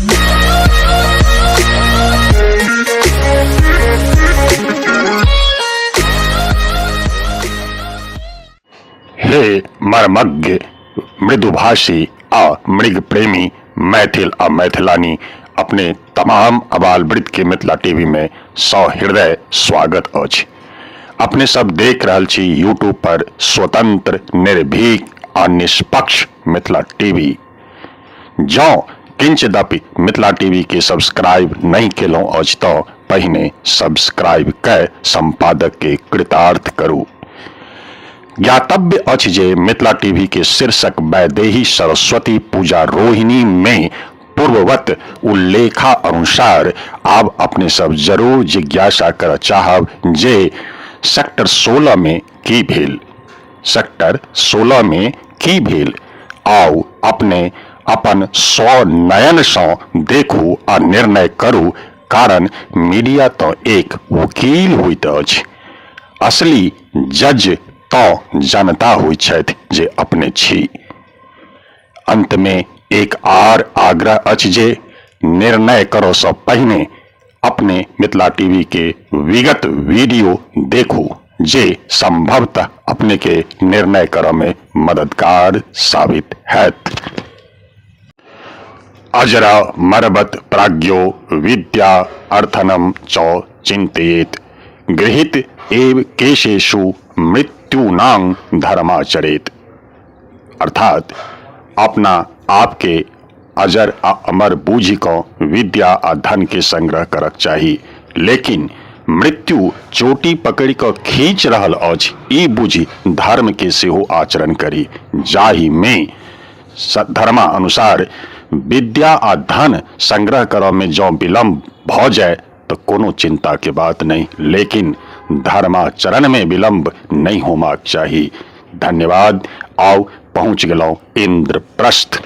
हे मर्मज्ञ, मृदुभाषी आ मृग प्रेमी मैथिल आ मैथिलानी, अपने तमाम अबाल वृद्ध के मिथिला टीवी में सहृदय स्वागत अछि। अपने सब देख रहल छी यूट्यूब पर स्वतंत्र, निर्भीक आ निष्पक्ष मिथिला टीवी। जँ किंचिदपि मिथिला टीवी के सब्सक्राइब नहि केलहुँ अछि तऽ पहिने सब्सक्राइब कय संपादक के कृतार्थ करू। ज्ञातव्य अछि जे मिथिला टीवी के शीर्षक वैदेही सरस्वती पूजा रोहिणी में पूर्ववत उल्लेखा अनुसार आब अपने सब जरूर जिज्ञासा करऽ चाहब जे सेक्टर 16 में की भेल। सेक्टर 16 में की भेल? आउ अपने अपन स्वनयनसँ देखू आ निर्णय करू, कारण मीडिया तँ एक वकील होइत अछि। असली जज तँ जनता होइत छथि जे अपने छी। अंतमे एक आर आग्रह अछि जे निर्णय करऽसँ पहिने अपने मिथिला टीवी के विगत वीडियो देखू जे संभवतः अपने के निर्णय करऽ में मददगार साबित हैत। अजरा मरबत प्राज्ञो विद्या अर्थनम च चिंतयेत गृहीत एव केशेषु मृत्युनां धर्माचरेत। अर्थात अपना आपके अजर आ अमर बूझि कऽ विद्या आ धन के संग्रह करक चाही, लेकिन मृत्यु चोटी पकड़ि कऽ खींच रहल अछि ई बुझि धर्म के सेहो आचरण करी, जाहि मे धर्मा अनुसार विद्या आ धन संग्रह करऽ मे जँ विलम्ब भऽ जाय तऽ कोनो चिंता के बात नहि, लेकिन धर्माचरण मे विलम्ब नहि होबाक चाही। धन्यवाद। आउ पहुँच गेलहुँ इंद्रप्रस्थ।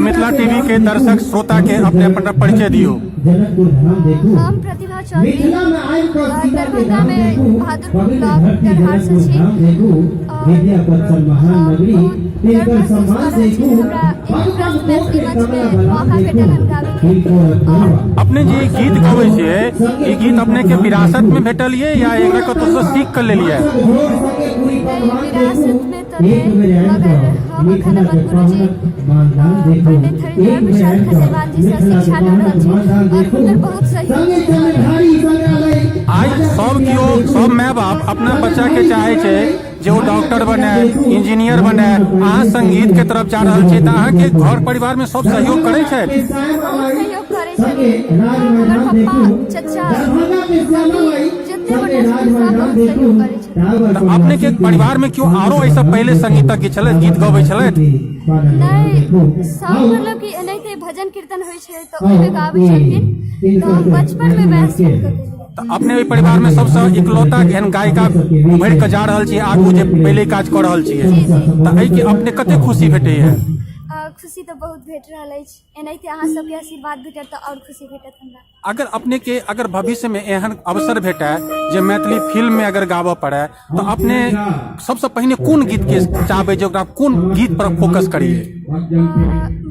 मिथिला टीवी के दर्शक श्रोता के अपने अपन परिचय दियो। हम प्रतिभा चौधरी, दरभंगा में बहादुरपुर ब्लॉक डरहार से छी और हम बहुत गर्व महसूस कऽ रहल छी जे हमरा इंद्रप्रस्थ मैथिली मंच में मौका भेटल हन गाबैके। और अपने जे गीत गबै छियै, ई गीत अपने के विरासत में भेटल ये या एकरा कतौ से सीख के लेलियै? नहि, विरासत में तऽ नहि, मगर हम एखन अपन गुरुजी पंडित हरिद्वार प्रसाद खसेवाल जी से शिक्षा लऽ रहल छी और हुनकर बहुत सहयोग छै हमर। आइ सब केओ, सब माय बाप अपना बच्चा के चाहे छै जे ओ डॉक्टर बने, इंजीनियर बने। अहाँ संगीत के तरफ जा रहल छी तऽ अहाँके घर परिवार में सब सहयोग करै छथि? बहुत सहयोग करै छथिन। हमर पप्पा, चचा, मम्मी, जते गोटा छथिन सब बहुत सहयोग करै छथिन। तऽ अपने के परिवार में केओ आरो एहिसँ पहिले संगीतज्ञ छलथि, गीत गबै छलथि? नहि, सब मतलब कि एनाहिते भजन कीर्तन होइ छै तऽ ओहिमे गाबै छलखिन, तऽ हम बचपन मे वएह सुनि कऽ गेलियै। तऽ अपने ओहि परिवार में सबसँ इकलौता एहन गायिका उभरि कऽ जा रहल छी आगू, जे पहिले काज कऽ रहल छियै, तऽ एहिके अपने कते खुशी भेटैया? खुशी तऽ बहुत भेट रहल अछि। एनाहिते अहाँ सबके आशीर्वाद भेटत तऽ आओर खुशी भेटत हमरा। अगर अपने के अगर भविष्य में एहन अवसर भेटै जे मैथिली फिल्म में अगर गाबऽ पड़े तऽ अपने सबसँ पहिने कोन गीत के चाहबै जे ओकरा कोन गीत पर फोकस करियै?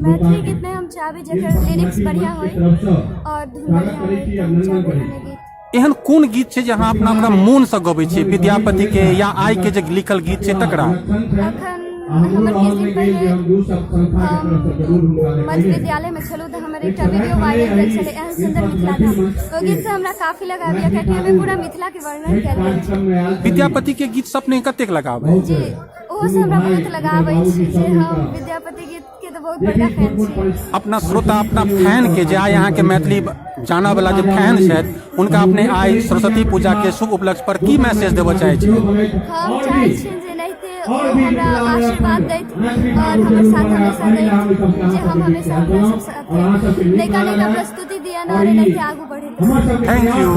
मैथिली गीत में हम चाहबै जकर लिरिक्स बढ़िया होय और धुन बढ़िया होय तऽ हम चाहबै ओहने गीत। एहन कोन गीत छै जे अहाँ अपना अपना मोनसँ गबै छियै, विद्यापति के या आइ के जे लिखल गीत छै तकरा? अखन हमर किछु दिन पहिले हम मध्य विद्यालयमे छलहुँ तऽ हमर एकटा वीडियो वायरल भेल छलै एहन सुन्दर मिथिला धाम। ओ गीतसँ हमरा काफी लगाव यऽ कियाकि ओहिमे पूरा मिथिलाके वर्णन कयल गेल छै। विद्यापति के गीत से अपने कतेक लगाव है? जी, ओहोसँ हमरा बहुत लगाव अछि जे हम विद्यापति गीतके तऽ बहुत बड़का फैन छी। अपना श्रोता, अपना फैन के जे आइ अहाँके मैथिली जानऽ वाला जे फैन छथि हुनका अपने आइ सरस्वती पूजा के शुभ उपलक्ष्य पर की मैसेज देबऽ चाहै छी? हम चाहै छियनि जे एनाहिते ओ हमरा आशीर्वाद दैथ और हमर साथ हमेशा दैथ, जे हम हमेशा हुनका सब साथे नयका नयका प्रस्तुति दियन और एनाहिते आगू बढ़ैत रही। Thank you.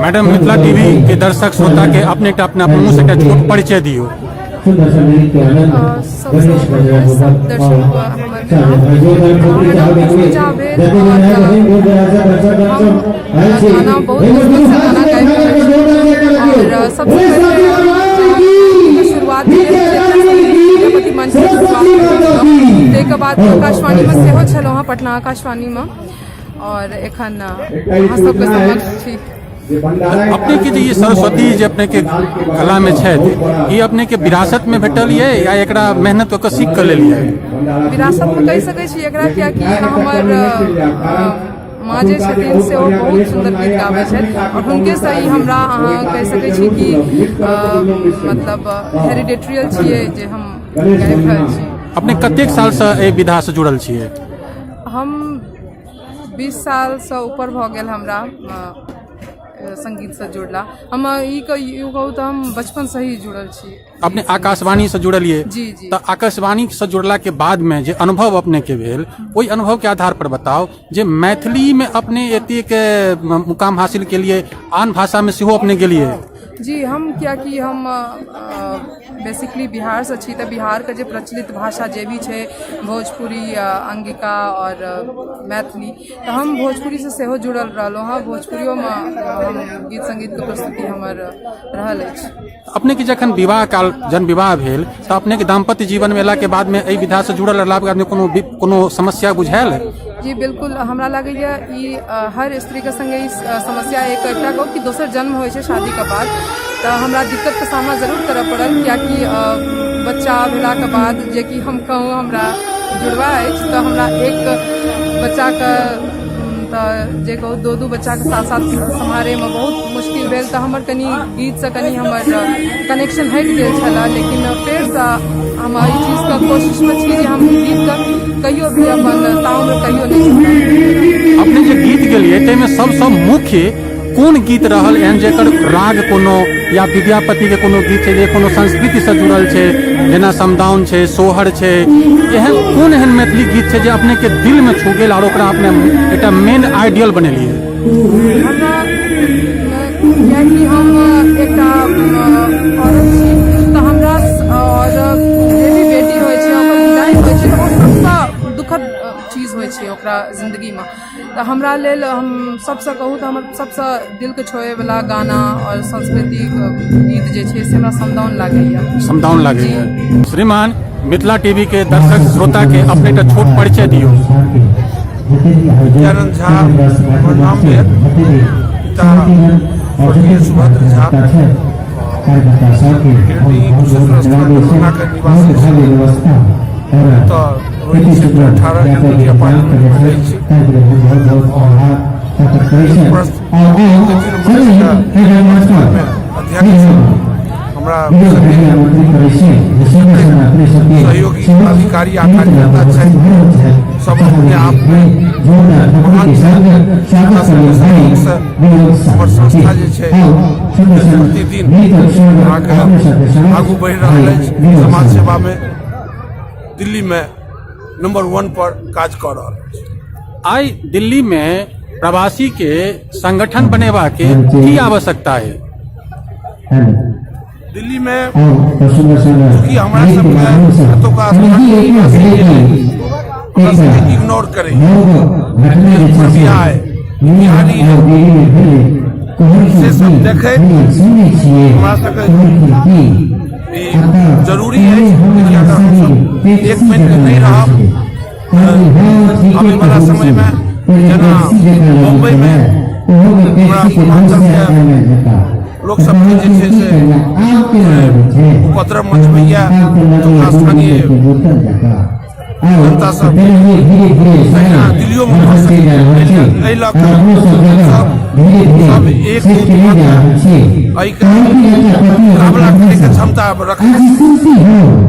Madam, Mithila TV के दर्शक श्रोता के अपने एकटा अपना मुँह से एकटा छोट परिचय दियौ। सबसँ पहिले सब दर्शक हमर हमर नाम खुशबू झा भेल और हम गाना बहुत मुश्किलसँ गाना गाबि रहल छी और सबसँ पहिले शुरुआत भेल विद्यापति मंचसँ शुरुआत भेल ताहिके बाद आकाशवाणीमे सेहो छलहुँ हँ, पटना आकाशवाणीमे, और एखन अहाँ सबके समक्ष छी। अपने के जे ई सरस्वती जे अपने के कला में छथि, ई अपने के विरासत में भेटल ये या एकरा मेहनत कऽ के सीख कऽ लेलियै? विरासत में कहि सकै छी एकरा, कियाकि हमर माँ जे छथिन से ओ बहुत सुन्दर गीत गाबै छथि और हुनकेसँ ई हमरा अहाँ कहि सकै छी कि मतलब हेरिडेटरियल छियै जे हम गाबि रहल छी। अपने कतेक सालसँ एहि विधासँ जुड़ल छियै? हम 20 सालसँ ऊपर भऽ गेल हमरा सङ्गीतसँ जुड़ला। हम ई कहू तऽ हम बचपनसँ ही जुड़ल छी। अपने आकाशवाणीसँ जुड़लियै? जी जी। तऽ आकाशवाणीसँ जुड़लाके बादमे जे अनुभव अपनेके भेल, ओहि अनुभवके आधार पर बताउ जे मैथिलीमे अपने एतेक मुकाम हासिल केलियै, आन भाषामे सेहो अपने गेलियै? जी, हम कियाकि हम बेसिकली बिहारसँ छी तऽ बिहारके जे प्रचलित भाषा जे भी छै, भोजपुरी, अंगिका आओर मैथिली, तऽ हम भोजपुरीसँ सेहो जुड़ल रहलहुँ हँ। भोजपुरियोमे हम गीत सङ्गीतके प्रस्तुति हमर रहल अछि। अपनेके जखन विवाह काल जन विवाह भेल तऽ अपनेके दाम्पत्य जीवनमे एलाके बादमे एहि विधासँ जुड़ल रहलाके बादमे कोनो कोनो समस्या बुझायल? जी बिल्कुल, हमरा लागैए ई हर स्त्रीके सङ्गे ई समस्या एक एकटा कहू कि दोसर जन्म होइ छै शादीके बाद, तऽ हमरा दिक्कतके सामना जरूर करऽ पड़ल, कियाकि बच्चा भेलाके बाद जेकि हम कहू हमरा जुड़वा अछि, तऽ हमरा एक बच्चाके तऽ जे कहू दो दू बच्चाके साथ साथ सम्हारैमे बहुत मुश्किल भेल, तऽ हमर कनि गीतसँ कनि हमर कनेक्शन हटि गेल छलए। लेकिन फेरसँ हम एहि चीजके कोशिशमे छी जे हम गीतके कहियो भी अपन ताउम्र कहियो नहि छोड़ब। अपने जे गीत गेलियै ताहिमे सबसँ मुख्य कोन गीत रहल एहन जेकर राग कोनो या विद्यापति के कोनो गीत छै जे कोनो संस्कृति से जुड़ल छै, जेना समदाउन छै, सोहर छै, एहन कोन एहन मैथिली गीत छै जे अपने के दिल में छू गेल और ओकरा अपने एकटा मेन आइडियल बनेलियै? हमरा कियाकि हम एकटा औरत छी तऽ हमरा आओर जे भी बेटी होइ छै ओकर विदाई होइ छै तऽ ओ सबसँ दुखद चीज होइ छै ओकरा जिन्दगीमे। तऽ हमरा लेल हम सबसँ कहू तऽ हमर सबसँ दिलके छोड़ैवला गाना आओर सांस्कृतिक गीत जे छै से हमरा समदाउन लागैए। समदाउन लागैए। श्रीमान, मिथिला टीवी के दर्शक श्रोता के अपने एकटा छोट परिचय दियौ। नित्यानंद झा हमर नाम भेल, पिता स्वर्गीय सुभद्र झा, गिरडी कुशेश्वर स्थान दरभंगाके निवासी छी। एतऽ रोहिणी सेक्टर 18 एमडी अपार्टमेंटमे रहै छी और मैथिल मंचके अध्यक्ष छी। हमरा संगे सहयोगी पदाधिकारी आ कार्यकर्ता छथि, सब अपने आपमे महान छथि। हुनका सबके सहयोगसँ हमर संस्था जे छै प्रतिदिन अहाँके आगू बढ़ि रहल अछि, समाज सेवामे दिल्लीमे नंबर 1 पर काज कऽ रहल अछि। आइ दिल्ली में प्रवासी के संगठन बनेबा के की आवश्यकता है? दिल्ली में चूँकि हमरा सबके एतुका स्थानीय निवासी जे हमरा सबके इग्नोर करै पूर्णिया है, बिहारी है, से सब देखैत हमरा सबके ई जरूरी अछि कि अगर हमसब एक बनि कऽ नहि रहब तऽ आबैवला समयमे जेना बम्बईमे हमरा पूर्वांचलके लोक सबके जे छै से उपद्रव मचबैया एतुका स्थानीय जनता सब, तहिना दिल्लियोमे भऽ सकैए। एहि लऽ कऽ सब सब एकजुट भऽ कऽ एहिके मुकाबला करैके क्षमता रखै।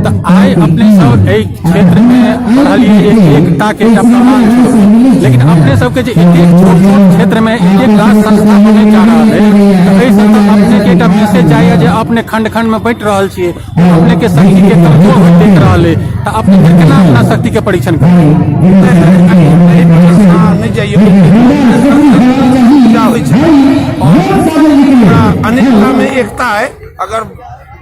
तऽ आइ अपने सब एहि क्षेत्रमे पढ़लियै एक एकता के एकटा प्रमाण छै, लेकिन अपने सबके जे एक एक छोट छोट क्षेत्रमे एक एक राज संस्था बनय जा रहल है, तऽ एहिसँ तऽ अपने के एकटा मैसेज जाइए जे अपने खंड खंड मे बाँटि रहल छियै, अपने के शक्ति के कमजोर होइत देख रहल है, तऽ अपने फेर केना अपना शक्ति के परीक्षण करबै? नहि जाइए, पूजा होइ छै और पूरा अनेकतामे एकता है। अगर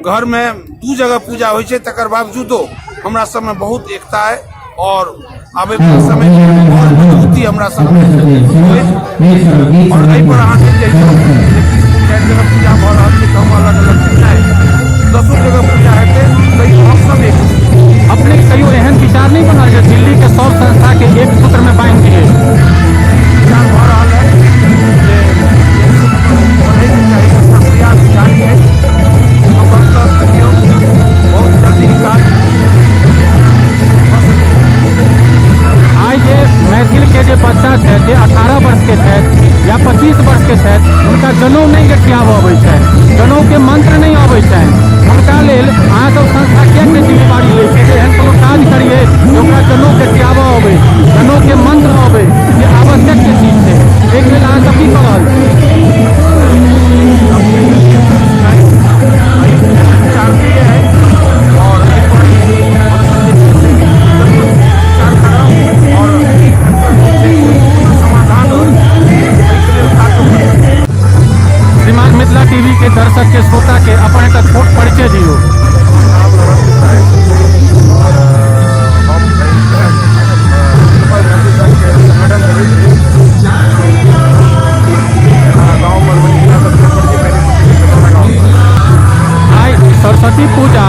घरमे 2 जगह पूजा होइ छै तकर बावजूदो हमरा सबमे बहुत एकता है और आबै वला समय और मजबूती हमरा सबमे होइत और एहि पर अहाँ चलि जइयौ जे 4 जगह पूजा भऽ रहल छै तऽ हम अलग अलग छी, नहि, 10 जगह पूजा हेतै तैयो हम सब एक छी। अपने कहियो एहन विचार नहि बनल जे दिल्ली के सब संस्था के एक सूत्र में बांधि दिए? विचार भऽ रहल है जे एक सूत्र में बन्हैके चाही, ओकर प्रयास जारी है। सम्भवतः कहियो बहुत जल्दी काज भऽ सकैए। आइ जे मैथिल के जे बच्चा छथि, जे 18 वर्ष के छथि या 25 वर्ष के छथि, हुनका जनउ नहि गठियाबऽ अबै छनि, जनउ के मंत्र नहि अबै छनि, हुनका लेल अहाँ सब संस्था किएक नहि जिम्मेवारी लै छियै जे एहन कोनो काज करियै जे ओकरा जनउ गठियाबऽ अबै, जनउ के मंत्र अबै, जे आवश्यक के चीज छै? एहिके लेल अहाँ सब की कऽ रहल छी? विचार के है और एहि पर हमसब जे छै से जरूर विचार करब और एकर जे छै से कोनो समाधान हो एहिके लेल काज करब। श्रीमान, मिथिला टीवी के दर्शक के श्रोता के अपन एकटा छोट परिचय दियौ। नाम ललन मिश्रा अछि और हम एहि मैथिल संघके संगठन करै छी। गाँव मधुबनी जिला सबसँ पड़ै छै गाँव। आइ सरस्वती पूजा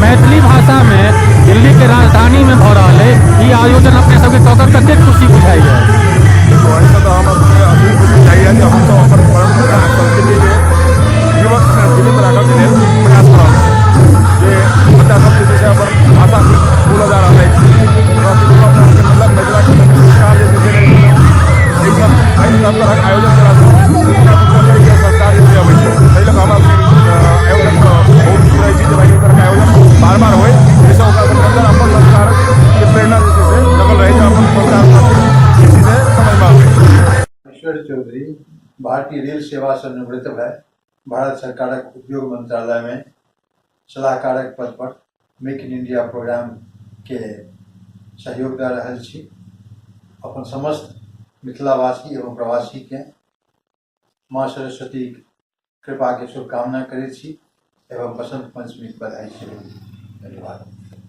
मैथिली भाषा में दिल्ली के राजधानी में भऽ रहल है, ई आयोजन अपने सबके कऽ कऽ कतेक खुशी बुझाइए? देखो, एहिसँ तऽ हम अपने अभी खुशी चाहिए जे हमसब अपन परम्परा आ संस्कृतिके जीवक जीवित राखऽके लेल प्रयास कऽ रहल छी, जे बच्चा सब जे छै से अपन भाषा भूलल जा रहल अछि। अपना सबके मतलब मिथिलाके संस्कार जे छै से एहि सब एहि सब तरहक आयोजन केलासँ संस्कार जे छै अबै छै। ताहि लऽ कऽ हमरा सबके आयोजन बहुत खुश रहै छी जे भाइ एहि तरहके आयोजन बार बार होइ, जाहिसँ ओकरा सबके अन्दर अपन संस्कारके प्रेरणा जे छै से जगल रहै छै, अपन संस्कार जे छै से समझमे आबै। ईश्वर चौधरी, भारतीय रेल सेवासँ निवृत्त भए भारत सरकारक उद्योग मंत्रालयमे सलाहकारक पद पर मेक इन इंडिया प्रोग्रामके सहयोग दऽ रहल छी। अपन समस्त मिथिलावासी एवं प्रवासीके माँ सरस्वतीक कृपाके शुभकामना करैत छी एवं बसंत पंचमीक बधाई सेहो। धन्यवाद।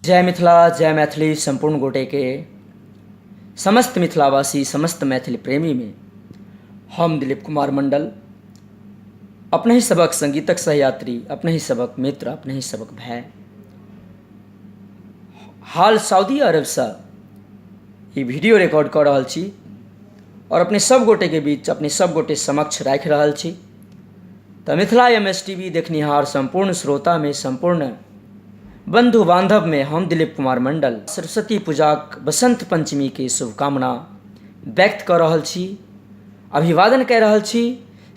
जय मिथिला जय मैथिली सम्पूर्ण गोटेके समस्त मिथिलावासी समस्त मैथिल प्रेमीमे हम दिलीप कुमार मंडल अपनहि सभक संगीतक सहयात्री अपनहि सभक मित्र अपनहि सभक भाय हाल सऊदी अरबसँ ई वीडियो रिकॉर्ड कऽ रहल छी आओर अपने सब गोटेके बीच अपने सब गोटे समक्ष राखि रहल छी तऽ Mithila M S T V देखनिहार सम्पूर्ण श्रोतामे सम्पूर्ण बन्धु बान्धवमे हम दिलीप कुमार मण्डल सरस्वती पूजाक बसन्त पञ्चमीके शुभकामना व्यक्त कऽ रहल छी अभिवादन कए रहल छी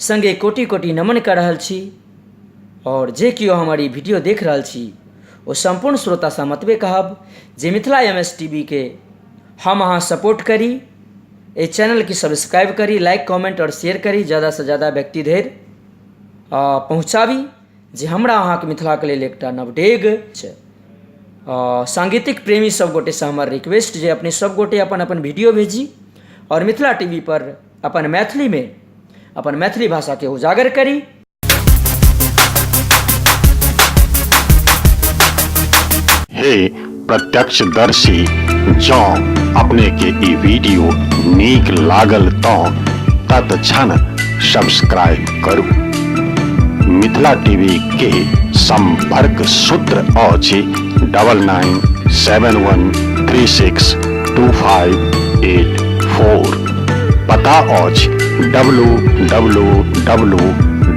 सङ्गे कोटि कोटि नमन कऽ रहल छी आओर जे केओ हमर ई वीडियो देख रहल छी ओ सम्पूर्ण श्रोतासँ हम एतबे कहब जे Mithila M S T V के हम अहाँ सपोर्ट करी, एहि चैनलके सब्सक्राइब करी, लाइक कमेंट आओर शेयर करी, ज्यादासँ ज्यादा व्यक्ति धरि पहुँचाबी जे हमरा अहाँके मिथिलाके लेल एकटा नव डेग छै। सांगीतिक प्रेमी सब गोटेसँ हमर रिक्वेस्ट जे अपने सब गोटे अपन अपन वीडियो भेजी आओर मिथिला टी वी पर अपन मैथिलीमे अपन मैथिली भाषाके उजागर करी। हे प्रत्यक्षदर्शी, जँ अपने के ई वीडियो नीक लागल तँ तत्क्षण सब्सक्राइब करू। मिथिला टीवी के संपर्क सूत्र अछि double nine seven one three six two five eight four. पता अछि W W W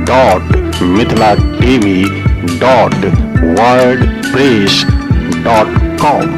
dot Mithila TV dot wordpress dot com.